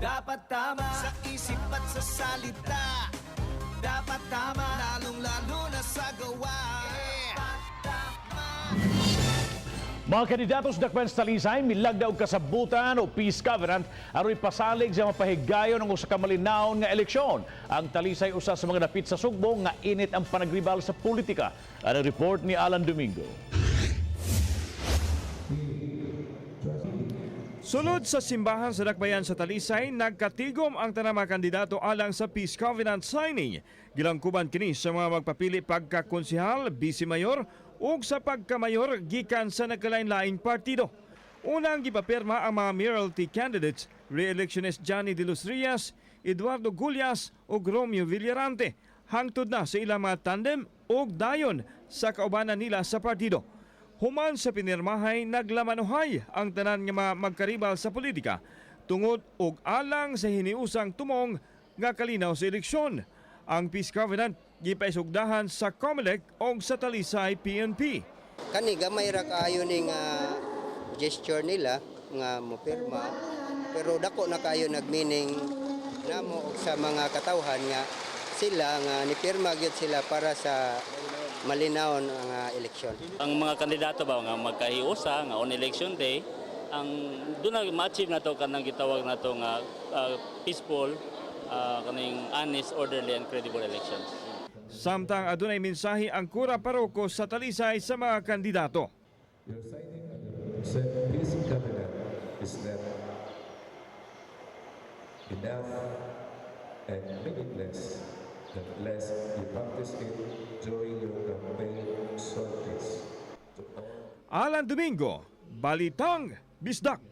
Dapat tama sa isip at sa salita. Dapat tama, lalong lalo na sa gawa. Dapat tama. Mga kandidato sa Dakbayan sa Talisay milagda og kasabutan o peace covenant aron ipasalig sa mapahigayon ang usa ka malinawon nga eleksyon. Ang Talisay usa sa mga dapit sa Sugbo nga init ang panagribal sa politika. Ang report ni Alan Domingo. Sulod sa simbahan sa Dakbayan sa Talisay, nagkatigom ang tanang mga kandidato alang sa Peace Covenant signing. Gilangkuban kini sa mga magpapili pagkakonsehal, vice mayor ug sa pagkamayor gikan sa nagkalain-laing partido. Unang gipapirma ang mga mayoralty candidates, re-electionist Johnny De Los Reyes, Eduardo Gullas ug Romeo Villarante. Hangtod na sa ilang mga tandem ug dayon sa kaubanan nila sa partido. Human sa pinirmahay, naglamanuhay ang tanan nga mga magkaribal sa politika tungod og alang sa hiniusang tumong nga kalinaw sa eleksyon. Ang Peace Covenant gipaisugdahan sa COMELEC og sa Talisay PNP. Kani gamay ra kaayo ning gesture nila nga mopirma, pero dako na kaayo nagmeaning namo og sa mga katawhan nga sila nga nipirma gyud sila para sa malinawon ang eleksyon. Ang mga kandidato ba nga magkahiusa nga on election day, ang doon na ma-achieve na to kanang gitawag nato nga peaceful, kaning honest, orderly and credible elections. Samtang adunay mensahe ang kura paroko sa Talisay sa mga kandidato. Your signing of the said peace covenant is not enough and meaningless unless you practice it during your campaign sorties. To all Alan Domingo, Balitang Bisdak.